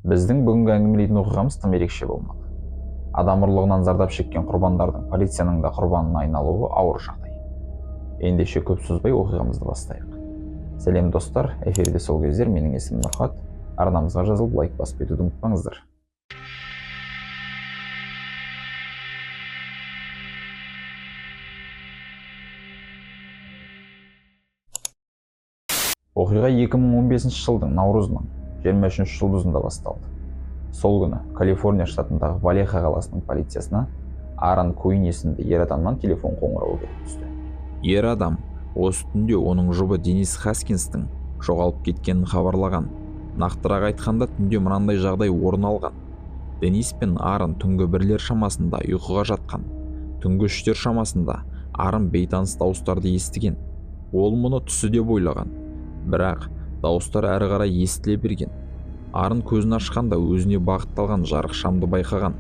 Біздің бүгінгі әңгімелейтін оқиғамыз тым ерекше болмақ. Адам ұрлығынан зардап шеккен құрбандардың полицияның да құрбанына айналуы ауыр жағдай. Ендеше көп созбай оқиғамызды бастайық. Сәлем достар, эфирде сол кездер, менің есімім Нұрхат. Арнамызға жазылып, лайк басып кетуді ұмытпаңыздар. Оқиға 2015 жылдың наурызының 23 жұлдызында басталды. Сол күні Калифорния штатындағы Валеха қаласының полициясына Аарон Куин есімді ер адамнан телефон қоңырауы келіп түсті. Ер адам осы түнде оның жұбы Денис Хаскинстің жоғалып кеткенін хабарлаған. Нақтырақ айтқанда, түнде мынандай жағдай орын алған. Денис пен Аарон түнгі бірлер шамасында ұйқыға жатқан. Түнгі үштер шамасында Аарон бейтаныс дауыстарды естіген. Ол мұны түсі деп ойлаған. Бірақ дауыстар әрі қарай естіле берген. Аарон көзін ашқанда өзіне бағытталған жарық шамды байқаған.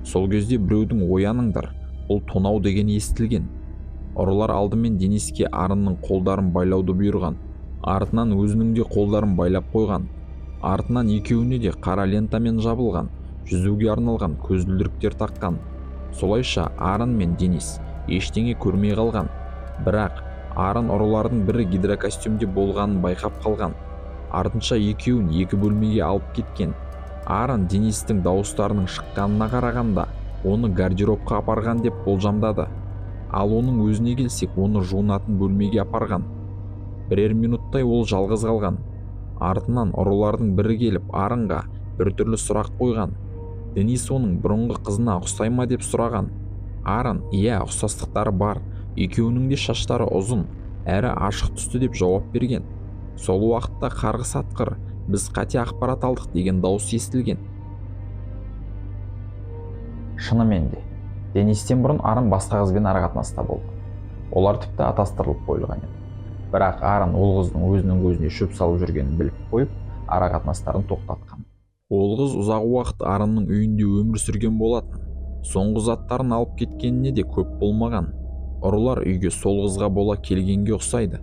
Сол кезде біреудің ояныңдар, бұл тонау деген естілген. Ұрылар алдымен Дениске Ааронның қолдарын байлауды бұйырған. Артынан өзінің де қолдарын байлап қойған. Артынан екеуіне де қара лентамен жабылған, жүзуге арналған көзілдіріктер таққан. Солайша Аарон мен Денис ештеңе көрмей қалған. Бірақ Аарон ұрылардың бірі гидрокостюмде болғанын байқап қалған. Артынша екеуін екі бөлмеге алып кеткен. Аарон Денистің дауыстарының шыққанына қарағанда оны гардеробқа апарған деп болжамдады. Ал оның өзіне келсек, оны жуынатын бөлмеге апарған. Бірер минуттай ол жалғыз қалған. Артынан ұрылардың бірі келіп Ааронға біртүрлі сұрақ қойған. Денис оның бұрынғы қызына ұқсай ма деп сұраған. Аарон, иә, ұқсастықтары бар, екеуінің де шаштары ұзын, әрі ашық түсті деп жауап берген. Сол уақытта қарғыс атқыр, біз қате ақпарат алдық деген дауыс естілген. Шынымен де, Денистен бұрын Аарон басқа қызбен арақатынаста болды. Олар тіпті атастырылып қойылған еді. Бірақ Аарон ол қыздың өзінің көзіне шөп салып жүргенін біліп қойып, арақатынастарын тоқтатқан. Ол қыз ұзақ уақыт Ааронның үйінде өмір сүрген болатын. Соңғы заттарын алып кеткеніне де көп болмаған. Ұрылар үйге сол қызға бола келгенге ұқсайды.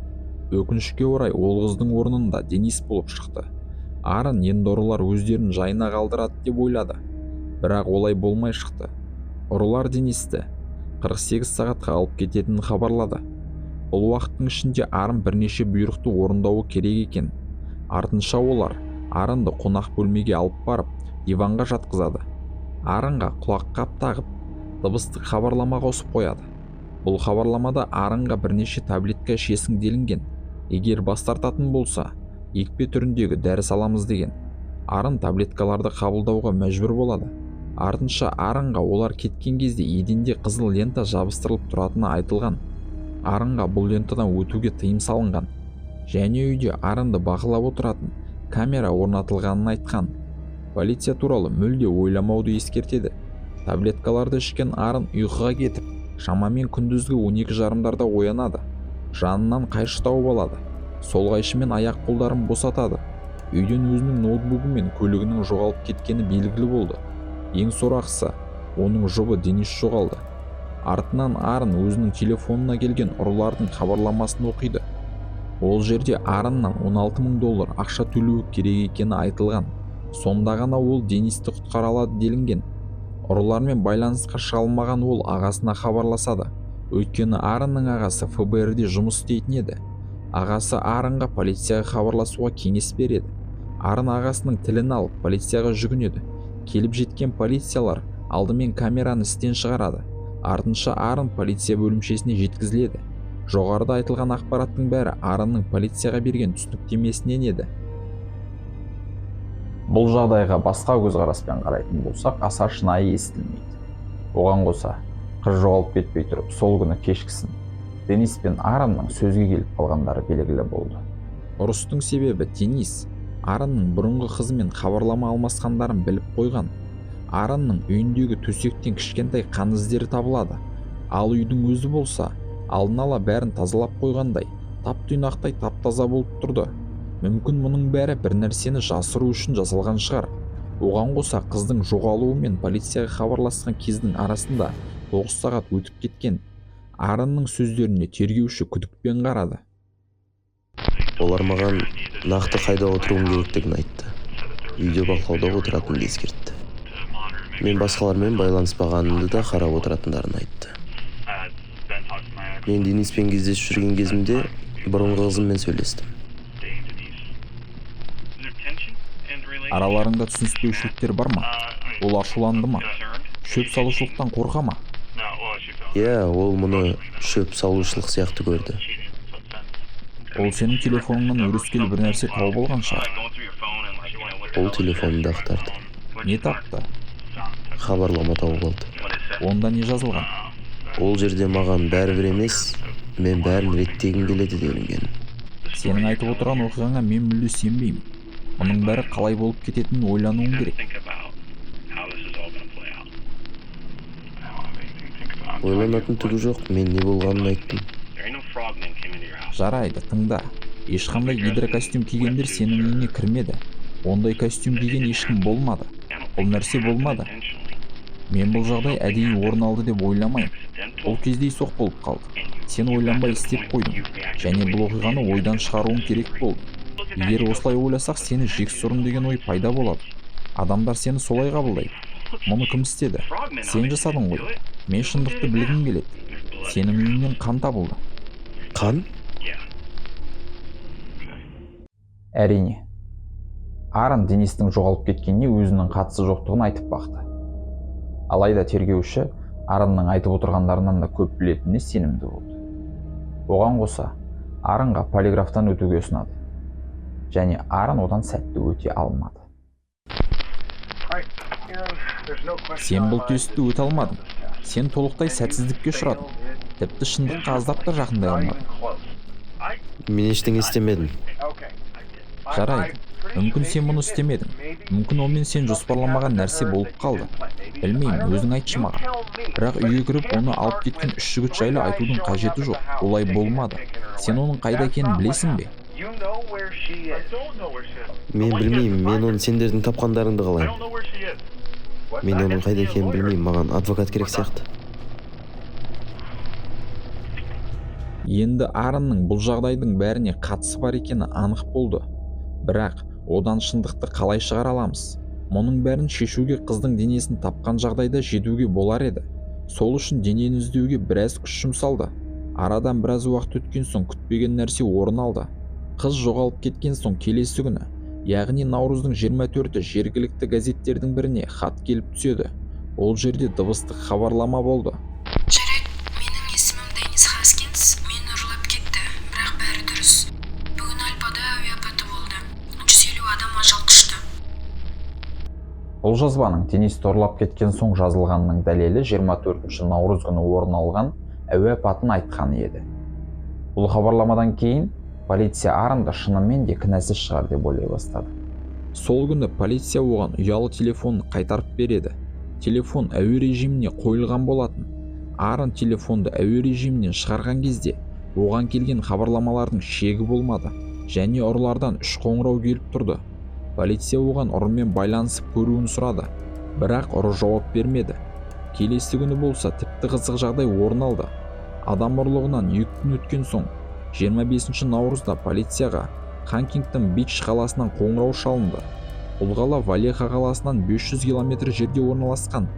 Өкінішке орай ол қыздың орнында Денис болып шықты. Аарон енді ұрылар өздерін жайына қалдырады деп ойлады. Бірақ олай болмай шықты. Ұрылар Денисті 48 сағатқа алып кететінін хабарлады. Бұл уақыттың ішінде Аарон бірнеше бұйрықты орындауы керек екен. Артынша олар Ааронды қонақ бөлмеге алып барып, диванға жатқызады. Ааронға құлаққап тағып, дыбыстық хабарлама қосып қояды. Бұл хабарламада Ааронға бірнеше таблетка ішесің делінген. Егер бас тартатын болса, екпе түріндегі дәрі саламыз деген. Аарон таблеткаларды қабылдауға мәжбүр болады. Артынша Ааронға олар кеткен кезде еденде қызыл лента жабыстырылып тұратыны айтылған. Ааронға бұл лентадан өтуге тыйым салынған. Және үйде Ааронды бақылап отыратын камера орнатылғанын айтқан. Полиция туралы мүлде ойламауды ескертеді. Таблеткаларды ішкен Аарон ұйқыға кетіп, шамамен күндізгі он екі жарымдарда оянады. Жанынан қайшы тауып алады. Сол қайшымен аяқ қолдарын босатады. Үйден өзінің ноутбугі мен көлігінің жоғалып кеткені белгілі болды. Ең сорақысы, оның жұбы Денис жоғалды. Артынан Аарон өзінің телефонына келген ұрылардың хабарламасын оқиды. Ол жерде Аароннан он алты мың доллар ақша төлеуі керек екені айтылған. Сонда ғана ол Денисті құтқара алады делінген. Ұрылармен байланысқа шыға алмаған ол ағасына хабарласады. Өйткені Ааронның ағасы ФБР-де жұмыс істейтін еді. Ағасы Ааронға полицияға хабарласуға кеңес береді. Аарон ағасының тілін алып полицияға жүгінеді. Келіп жеткен полициялар алдымен камераны істен шығарады. Артынша Аарон полиция бөлімшесіне жеткізіледі. Жоғарыда айтылған ақпараттың бәрі Ааронның полицияға берген түсініктемесінен еді. Бұл жағдайға басқа көзқараспен қарайтын болсақ, аса шынайы естілмейді. Оған қоса, қыз жоғалып кетпей тұрып, сол күні кешкісін Денис пен Ааронның сөзге келіп қалғандары белгілі болды. Ұрыстың себебі Денис Ааронның бұрынғы қызымен хабарлама алмасқандарын біліп қойған. Ааронның үйіндегі төсектен кішкентай қан іздері табылады. Ал үйдің өзі болса, алдын ала бәрін тазалап қойғандай, тап-тұйнақтай тап-таза болып тұрды. Мүмкін мұның бәрі бір нәрсені жасыру үшін жасалған шығар. Оған қоса қыздың жоғалуы мен полицияға хабарласқан кездің арасында 9 сағат өтіп кеткен. Ааронның сөздеріне тергеуші күдікпен қарады. Олар маған нақты қайда отыруым керектігін айтты. Үйде бақылауда отыратынымды ескертті. Мен басқалармен байланыспағанымды да қарап отыратындарын айтты. Мен Дениспен кездесіп жүрген кезімде бұрынғы қызыммен сөйлестім. Араларыңда түсініспеушіліктер бар ма? Ол ашуланды ма? Шөп салушылықтан қорқа ма? Иә, ол мұны шөп салушылық сияқты көрді. Ол сенің телефоныңнан өрескел бір нәрсе тауып алған шығар. Ол телефонымды ақтарды. Не тапты? Хабарлама тауып алды. Онда не жазылған? Ол жерде маған бәрібір емес, мен бәрін реттегім келеді делінген. Сенің айтып отырған оқиғаңа мен мүлде сенбеймін. Мұның бәрі қалай болып кететінін ойлануың керек. Ойланатын түгі жоқ, мен не болғанын айттым. Жарайды, тыңда. Ешқандай гидрокостюм кигендер сенің үйіңе кірмеді. Ондай костюм киген ешкім болмады. Бұл нәрсе болмады. Мен бұл жағдай әдейі орын алды деп ойламаймын. Бұл кездейсоқ болып қалды. Сен ойланбай істеп қойдың. Және бұл оқиғаны ойдан шығаруың керек болды. Егер осылай ойласақ, сені жексұрын деген ой пайда болады. Адамдар сені солай қабылдайды. Мұны кім істеді? Сен жасадың ғой. Мен шындықты білгім келеді. Сенің үйіңнен қан табылды. Қан? Әрине. Аарон Денистің жоғалып кеткеніне өзінің қатысы жоқтығын айтып бақты. Алайда тергеуші Ааронның айтып отырғандарынан да көп білетініне сенімді болды. Оған қоса, Ааронға полиграфтан өтуге ұсынады. Және Аарон одан сәтті өте алмады. Сен бұл тестті өте алмадың. Сен толықтай сәтсіздікке ұшырадың. Тіпті шындыққа аздап та жақындай алмадың. Мен ештеңе істемедім. Жарайды. Мүмкін сен мұны істемедің. Мүмкін онымен сен жоспарламаған нәрсе болып қалды. Білмеймін, өзің айтшы маған. Бірақ үйге кіріп оны алып кеткен үш жігіт жайлы айтудың қажеті жоқ. Олай болмады. Сен оның қайда екенін білесің бе? Мен білмеймін, мен оны сендердің тапқандарыңды қалаймын. Мен оның қайда екенін білмеймін, маған адвокат керек сияқты. Енді Ааронның бұл жағдайдың бәріне қатысы бар екені анық болды. Бірақ одан шындықты қалай шығара аламыз? Мұның бәрін шешуге қыздың денесін тапқан жағдайда жетуге болар еді. Сол үшін денені іздеуге біраз күш жұмсалды. Арадан біраз уақыт өткен соң күтпеген нәрсе орын алды. Қыз жоғалып кеткен соң келесі күні, яғни наурыздың 24-і жергілікті газеттердің біріне хат келіп түседі. Ол жерде дыбыстық хабарлама болды. Жарайды, менің есімім Денис Хаскинс, мені ұрлап кетті, бірақ бәрі дұрыс. Бүгін Альпада әуе апаты болды. 150 адам ажал құшты. Бұл жазбаның Денисті ұрлап кеткен соң жазылғанының дәлелі 24 наурыз күні орын алған әуе апатын айтқаны еді. Бұл хабарламадан кейін полиция Ааронды шынымен де кінәсіз шығар деп ойлай бастады. Сол күні полиция оған ұялы телефонын қайтарып береді. Телефон әуе режиміне қойылған болатын. Аарон телефонды әуе режимінен шығарған кезде оған келген хабарламалардың шегі болмады және ұрылардан 3 қоңырау келіп тұрды. Полиция оған ұрымен байланысып көруін сұрады, бірақ ұры жауап бермеді. Келесі күні болса тіпті қызық жағдай орын алды. Адам ұрлығынан 2 күн өткен соң 25 наурызда полицияға Хантингтон Бич қаласынан қоңырау шалынды. Бұл қала Валеха қаласынан 500 километр жерде орналасқан.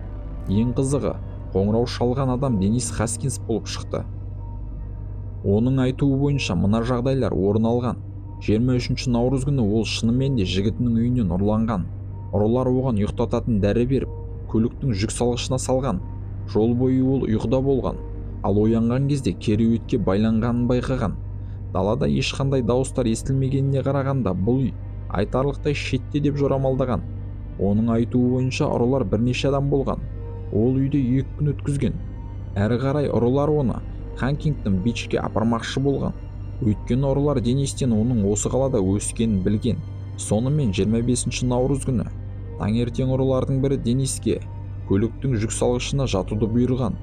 Ең қызығы, қоңырау шалған адам Денис Хаскинс болып шықты. Оның айтуы бойынша мына жағдайлар орын алған. 23 наурыз күні ол шынымен де жігітінің үйінен ұрланған. Ұрылар оған ұйықтататын дәрі беріп, көліктің жүк салғышына салған. Жол бойы ол ұйқыда болған, ал оянған кезде кереуетке байланғанын байқаған. Далада ешқандай дауыстар естілмегеніне қарағанда бұл үй айтарлықтай шетте деп жорамалдаған. Оның айтуы бойынша ұрылар бірнеше адам болған. Ол үйде 2 күн өткізген. Әрі қарай ұрылар оны Хантингтон Бичке апармақшы болған. Өйткені ұрылар Денистен оның осы қалада өскенін білген. Сонымен 25 наурыз күні таңертең ұрылардың бірі Дениске көліктің жүк салғышына жатуды бұйырған.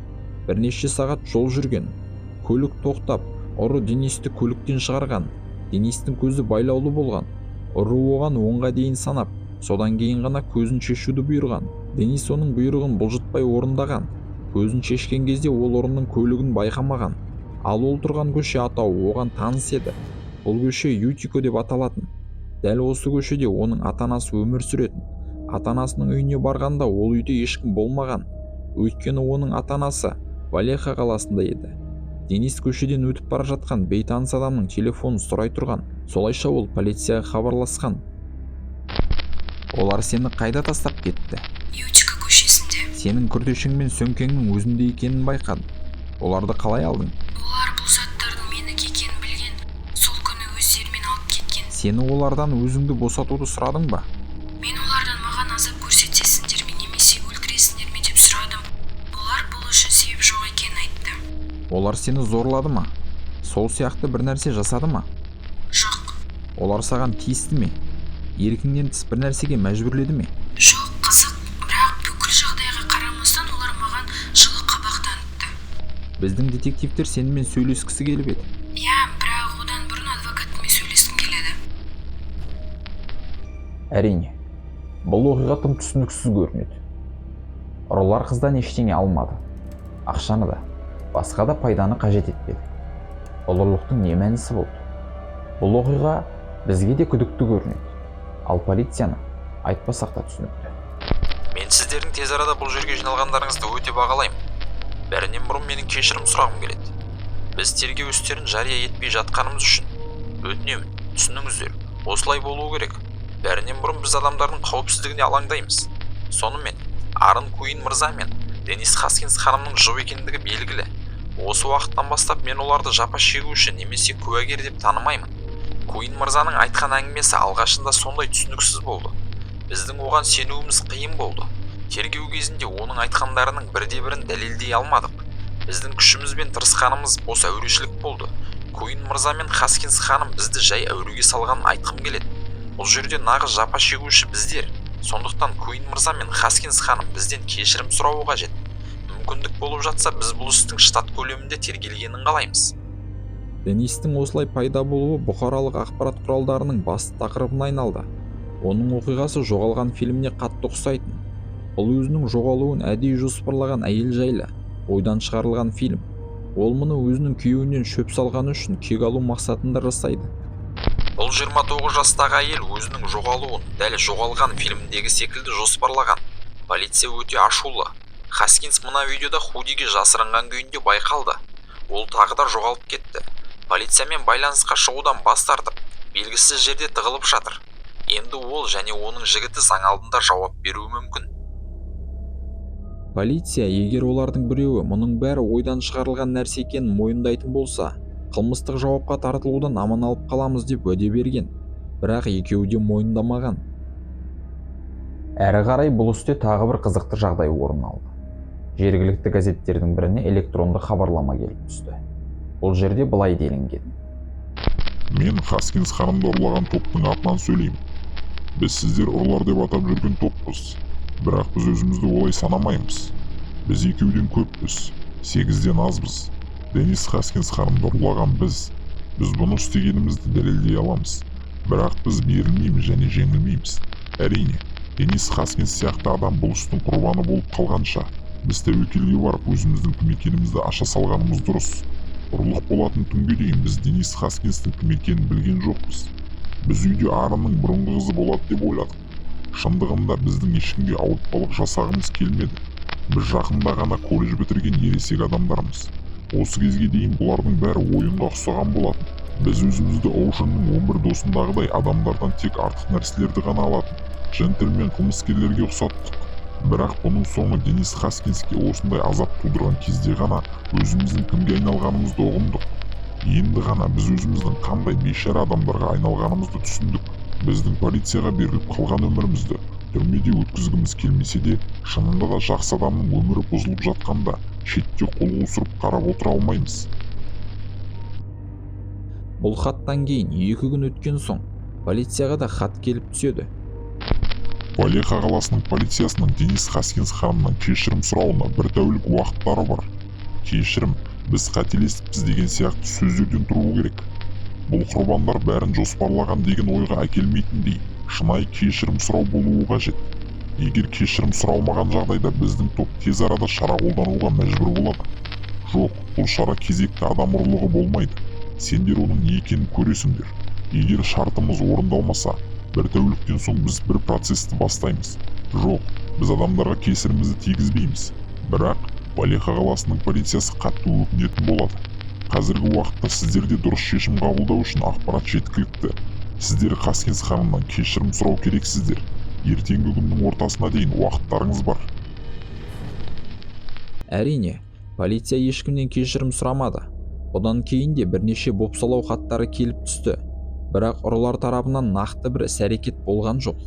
Бірнеше сағат жол жүрген. Көлік тоқтап, ұры Денисті көліктен шығарған. Денистің көзі байлаулы болған. Ұры оған 10-ға дейін санап, содан кейін ғана көзін шешуді бұйырған. Денис оның бұйрығын бұлжытпай орындаған. Көзін шешкен кезде ол ұрының көлігін байқамаған. Ал ол тұрған көше атауы оған таныс еді. Бұл көше Ютико деп аталатын. Дәл осы көшеде оның ата-анасы өмір сүретін. Ата-анасының үйіне барғанда ол үйде ешкім болмаған. Өйткені оның ата-анасы Валеха қаласында еді. Денис көшеден өтіп бара жатқан бейтаныс адамның телефонын сұрай тұрған. Солайша ол полицияға хабарласқан. Олар сені қайда тастап кетті? Ютика көшесінде. Сенің күртешең мен сөмкеңнің өзінде екенін байқадым. Оларды қалай алдың? Олар бұл заттардың менікі екенін білген. Сол күні өздерімен алып кеткен. Сені олардан өзіңді босатуды сұрадың ба? Мен олардан маған азап көрсетесіңдер ме немесе өлтіресіңдер ме деп сұрадым. Олар бұл үшін себеп жоқ екенін айтты. Олар сені зорлады ма? Сол сияқты бір нәрсе жасады ма? Жоқ. Олар саған тиісті ме? Еркіңнен тыс бір нәрсеге мәжбүрледі ме? Жоқ, қызық, бірақ бүкіл жағдайға қарамастан олар маған жылы қабақ танытты. Біздің детективтер сенімен сөйлескісі келіп еді. Иә, бірақ одан бұрын адвокатымен сөйлескім келеді. Әрине, бұл оқиға тым түсініксіз көрінеді. Ұрылар қыздан ештеңе алмады. Ақшаны да, басқа да пайданы қажет етпеді. Бұл ұрлықтың не мәнісі болды? Бұл оқиға бізге де күдікті көрінеді. Ал полицияны айтпасақ та түсінікті. Мен сіздердің тез арада бұл жерге жиналғандарыңызды өте бағалаймын. Бәрінен бұрын менің кешірім сұрағым келеді. Біз тергеу істерін жария етпей жатқанымыз үшін. Өтінемін, түсініңіздер, осылай болуы керек. Бәрінен бұрын біз адамдардың қауіпсіздігіне алаңдаймыз. Сонымен, Арын Куин мырза мен Денис Хаскинс ханымның жұп екендігі белгілі. Осы уақыттан бастап мен оларды жапа шегуші немесе куәгер деп танымаймын. Куин мырзаның айтқан әңгімесі алғашында сондай түсініксіз болды. Біздің оған сенуіміз қиын болды. Тергеу кезінде оның айтқандарының бірде-бірін дәлелдей алмадық. Біздің күшіміз бен тырысқанымыз бос әурешілік болды. Куин мырза мен Хаскинс ханым бізді жай әуреге салғанын айтқым келеді. Бұл жерде нағыз жапа шегуші біздер. Сондықтан Куин мырза мен Хаскинс ханым бізден кешірім сұрауы қажет. Мүмкіндік болып жатса, біз бұл істің штат көлемінде тергелгенін қалаймыз. Денистің осылай пайда болуы бұқаралық ақпарат құралдарының басты тақырыбына айналды. Оның оқиғасы жоғалған фильміне қатты ұқсайтын. Бұл өзінің жоғалуын әдейі жоспарлаған әйел жайлы ойдан шығарылған фильм. Ол мұны өзінің күйеуінен шөп салғаны үшін кек алу мақсатында жасайды. Бұл 29 жастағы әйел өзінің жоғалуын дәл жоғалған фильміндегі секілді жоспарлаған. Полиция өте ашулы. Хаскинс мына видеода худиге жасырынған күйінде байқалды. Ол тағы да жоғалып кетті. Полициямен байланысқа шығудан бас тартып, белгісіз жерде тығылып жатыр. Енді ол және оның жігіті заң алдында жауап беруі мүмкін. Полиция егер олардың біреуі мұның бәрі ойдан шығарылған нәрсе екенін мойындайтын болса, қылмыстық жауапқа тартылудан аман алып қаламыз деп уәде берген. Бірақ екеуі де мойындамаған. Әрі қарай бұл істе тағы бір қызықты жағдай орын алды. Жергілікті газеттердің біріне электронды хабарлама келіп түсті. Бұл жерде былай делінген. Мен Хаскинс ханымды ұрлаған топтың атынан сөйлеймін. Біз сіздер ұрылар деп атап жүрген топпыз. Бірақ біз өзімізді олай санамаймыз. Біз екеуден көппіз, 8-ден азбыз. Денис Хаскинс ханымды ұрлаған біз. Біз бұны істегенімізді дәлелдей аламыз. Бірақ біз берілмейміз және жеңілмейміз. Әрине, Денис Хаскинс сияқты адам бұл істің құрбаны болып қалғанша, біз тәуекелге барып өзіміздің кім екенімізді аша салғанымыз дұрыс. Ұрлық болатын түнге дейін біз Денис Хаскинстің кім екенін білген жоқпыз. Біз үйде Арынның бұрынғы қызы болады деп ойладық. Шындығында біздің ешкімге ауыртпалық жасағымыз келмеді. Біз жақында ғана колледж бітірген ересек адамдармыз. Осы кезге дейін бұлардың бәрі ойынға ұқсаған болатын. Біз өзімізді Оушеннің 11 досындағыдай адамдардан тек артық нәрселерді ғана алатын джентльмен қылмыскерлерге ұқсаттық. Бірақ бұның соңы Денис Хаскинске осындай азап тудырған кезде ғана өзіміздің кімге айналғанымызды ұғындық. Енді ғана біз өзіміздің қандай бейшара адамдарға айналғанымызды түсіндік. Біздің полицияға беріліп қалған өмірімізді түрмеде өткізгіміз келмесе де, шынында да жақсы адамның өмірі бұзылып жатқанда шетте қол қусырып қарап отыра алмаймыз. Бұл хаттан кейін 2 күн өткен соң полицияға да хат келіп түседі. Валеха қаласының полициясының Денис Хаскинс ханымнан кешірім сұрауына бір тәулік уақыттары бар. Кешірім, біз қателесіппіз деген сияқты сөздерден тұруы керек. Бұл құрбандар бәрін жоспарлаған деген ойға әкелмейтіндей шынайы кешірім сұрау болуы қажет. Егер кешірім сұралмаған жағдайда біздің топ тез арада шара қолдануға мәжбүр болады. Жоқ, бұл шара кезекті адам ұрлығы болмайды. Сендер оның не екенін көресіңдер. Егер шартымыз орындалмаса, Бір тәуліктен соң біз бір процесті бастаймыз. Жоқ, біз адамдарға кесірімізді тигізбейміз. Бірақ Валеха қаласының полициясы қатты өкінетін болады. Қазіргі уақытта сіздерде дұрыс шешім қабылдау үшін ақпарат жеткілікті. Сіздер Хаскинс ханымнан кешірім сұрау керексіздер. Ертеңгі күннің ортасына дейін уақыттарыңыз бар. Әрине, полиция ешкімнен кешірім сұрамады. Бұдан кейін де бірнеше бопсалау хаттары келіп түсті. Бірақ ұрылар тарапынан нақты бір іс-әрекет болған жоқ.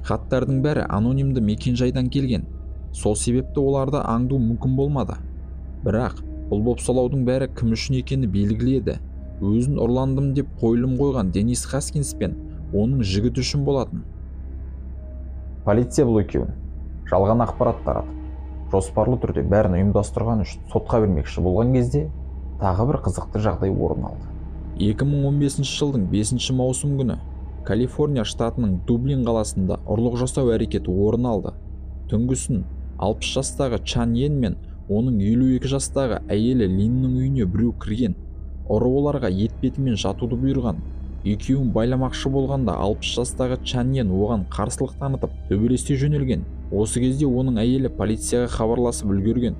Хаттардың бәрі анонимді мекенжайдан келген. Сол себепті оларды аңду мүмкін болмады. Бірақ бұл бопсалаудың бәрі кім үшін екені белгілі еді. Өзін ұрландым деп қойылым қойған Денис Хаскинс пен оның жігіті үшін болатын. Полиция бұл екеуін жалған ақпарат таратып, жоспарлы түрде бәрін ұйымдастырған үшін сотқа бермекші болған кезде тағы бір қызықты жағдай орын алды. 2015 жылдың 5 маусым күні Калифорния штатының Дублин қаласында ұрлық жасау әрекеті орын алды. Түнгісін 60 жастағы Чан Йен мен оның 52 жастағы әйелі Линнің үйіне біреу кірген. Ұры оларға етпетімен жатуды бұйырған. Екеуін байламақшы болғанда 60 жастағы Чан Йен оған қарсылық танытып, төбелесе жөнелген. Осы кезде оның әйелі полицияға хабарласып үлгерген.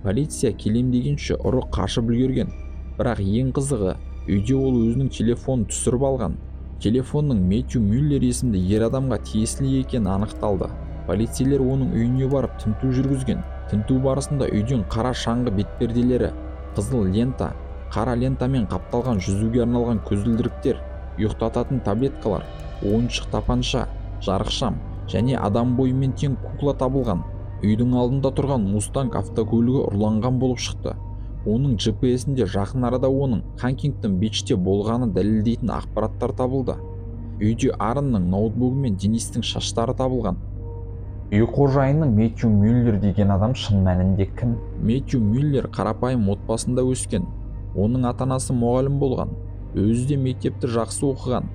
Полиция келем дегенше ұры қашып үлгерген. Бірақ ең қызығы, үйде ол өзінің телефонын түсіріп алған. Телефонның Мэтью Мюллер есімді ер адамға тиесілі екені анықталды. Полицейлер оның үйіне барып тінту жүргізген. Тінту барысында үйден қара шаңғы бетперделері, қызыл лента, қара лентамен қапталған жүзуге арналған көзілдіріктер, ұйықтататын таблеткалар, ойыншық тапанша, жарықшам және адам бойымен тең кукла табылған. Үйдің алдында тұрған Мустанг автокөлігі ұрланған болып шықты. Оның GPS-інде жақын арада оның Хантингтон Бичте болғаны дәлелдейтін ақпараттар табылды. Үйде Ааронның ноутбугі мен Денистің шаштары табылған. Үй қожайынының Мэтью Мюллер деген адам шын мәнінде кім? Мэтью Мюллер қарапайым отбасында өскен. Оның ата-анасы мұғалім болған. Өзі де мектепті жақсы оқыған.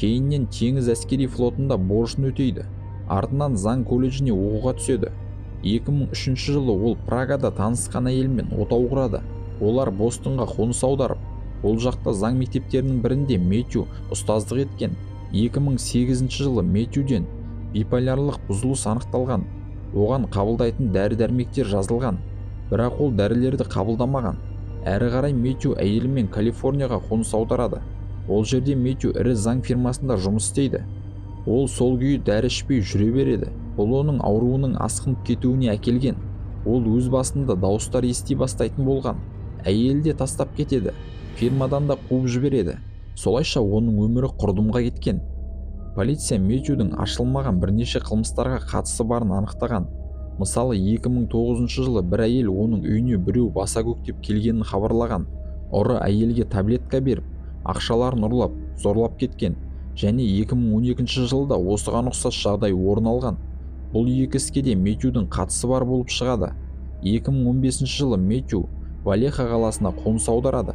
Кейіннен теңіз әскери флотында борышын өтейді. Артынан заң колледжіне оқуға түседі. 2003 жылы ол Прагада танысқан әйелмен отау құрады. Олар Бостонға қоныс аударып, ол жақта заң мектептерінің бірінде Мэтью ұстаздық еткен. 2008 жылы Мэтьюден биполярлық бұзылыс анықталған. Оған қабылдайтын дәрі-дәрмектер жазылған. Бірақ ол дәрілерді қабылдамаған. Әрі қарай Мэтью әйелімен Калифорнияға қоныс аударады. Ол жерде Мэтью ірі заң фирмасында жұмыс істейді. Ол сол күйі дәрі ішпей жүре береді. Бұл оның ауруының асқынып кетуіне әкелген. Ол өз басында дауыстар ести бастайтын болған. Әйелі де тастап кетеді. Фирмадан да қуып жібереді. Солайша оның өмірі құрдымға кеткен. Полиция Мэтьюдің ашылмаған бірнеше қылмыстарға қатысы барын анықтаған. Мысалы, 2009 жылы бір әйел оның үйіне біреу баса көктеп келгенін хабарлаған. Ұры әйелге таблетка беріп, ақшаларын ұрлап, зорлап кеткен. Және 2012 жылы да осыған ұқсас жағдай орын алған. Бұл екі іске де Мэтьюдің қатысы бар болып шығады. 2015 жылы Мэтью Валеха қаласына қоныс аударады.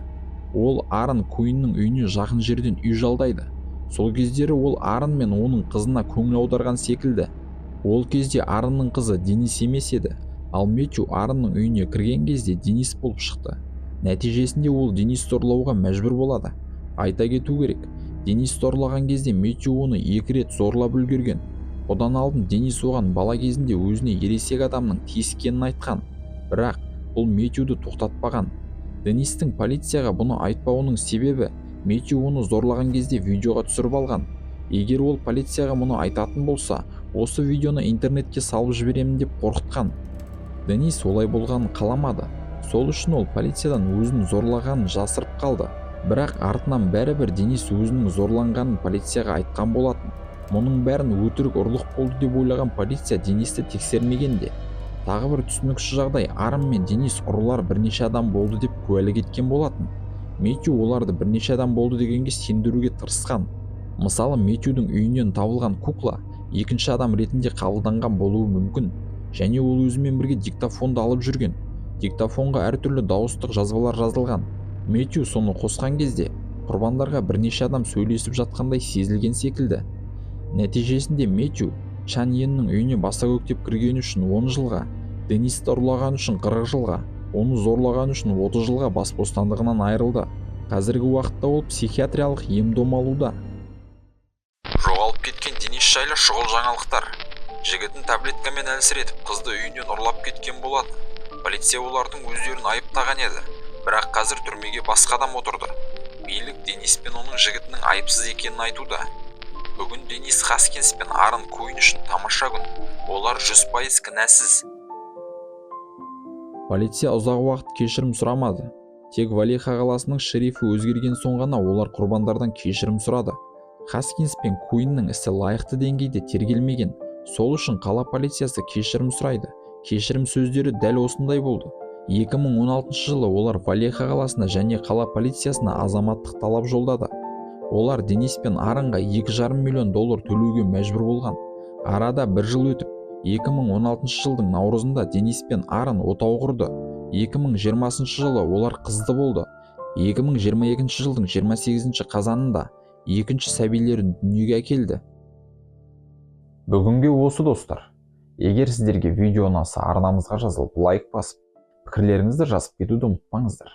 Ол Аарон Куиннің үйіне жақын жерден үй жалдайды. Сол кездері ол Аарон мен оның қызына көңіл аударған секілді. Ол кезде Ааронның қызы Денис емес еді, ал Мэтью Ааронның үйіне кірген кезде Денис болып шықты. Нәтижесінде ол Денисті ұрлауға мәжбүр болады. Айта кету керек, Денисті ұрлаған кезде Мэтью оны 2 рет зорлап үлгерген. Бұдан алдын Денис оған бала кезінде өзіне ересек адамның тиіскенін айтқан. Бірақ бұл Мэтьюді тоқтатпаған. Денистің полицияға бұны айтпауының себебі Мэтью оны зорлаған кезде видеоға түсіріп алған. Егер ол полицияға мұны айтатын болса, осы видеоны интернетке салып жіберемін деп қорқытқан. Денис олай болғанын қаламады. Сол үшін ол полициядан өзін зорлағанын жасырып қалды. Бірақ артынан бәрібір Денис өзінің зорланғанын полицияға айтқан болатын. Мұның бәрін өтірік ұрлық болды деп ойлаған полиция Денисті тексермеген де. Тағы бір түсініксіз жағдай, Аарон мен Денис ұрылар бірнеше адам болды деп куәлік еткен болатын. Мэтью оларды бірнеше адам болды дегенге сендіруге тырысқан. Мысалы, Мэтьюдің үйінен табылған кукла екінші адам ретінде қабылданған болуы мүмкін. Және ол өзімен бірге диктофонды алып жүрген. Диктофонға әртүрлі дауыстық жазбалар жазылған. Мэтью соны қосқан кезде құрбандарға бірнеше адам сөйлесіп жатқандай сезілген секілді. Нәтижесінде Мэтью Чан Йеннің үйіне баса көктеп кіргені үшін 10 жылға, Денисті ұрлаған үшін 40 жылға, оны зорлаған үшін 30 жылға бас бостандығынан айырылды. Қазіргі уақытта ол психиатриялық ем-дом алуда. Жоғалып кеткен жайлы шұғыл жаңалықтар. Жігітін таблеткамен әлсіретіп, қызды үйінен ұрлап кеткен болатын. Полиция олардың өздерін айыптаған еді, бірақ қазір түрмеге басқа адам отырды. Билік Денис пен оның жігітінің айыпсыз екенін айтуда. Бүгін Денис Хаскинс пен Аарон Куин үшін тамаша күн. Олар 100% кінәсіз. Полиция ұзақ уақыт кешірім сұрамады. Тек Валеха қаласының шерифі өзгерген соң ғана олар құрбандардан кешірім сұрады. Хаскинс пен Куиннің ісі лайықты деңгейде тергелмеген. Сол үшін қала полициясы кешірім сұрайды. Кешірім сөздері дәл осындай болды. 2016 жылы олар Валеха қаласына және қала полициясына азаматтық талап жолдады. Олар Денис пен Ааронға 2,5 миллион доллар төлеуге мәжбүр болған. Арада бір жыл өтіп, 2016 жылдың наурызында Денис пен Аарон отау құрды. 2020 жылы олар қызды болды. 2022 жылдың 28 қазанында екінші сәбилерін дүниеге әкелді. Бүгінге осы, достар. Егер сіздерге видео ұнаса, арнамызға жазылып, лайк басып, пікірлеріңізді жазып кетуді ұмытпаңыздар.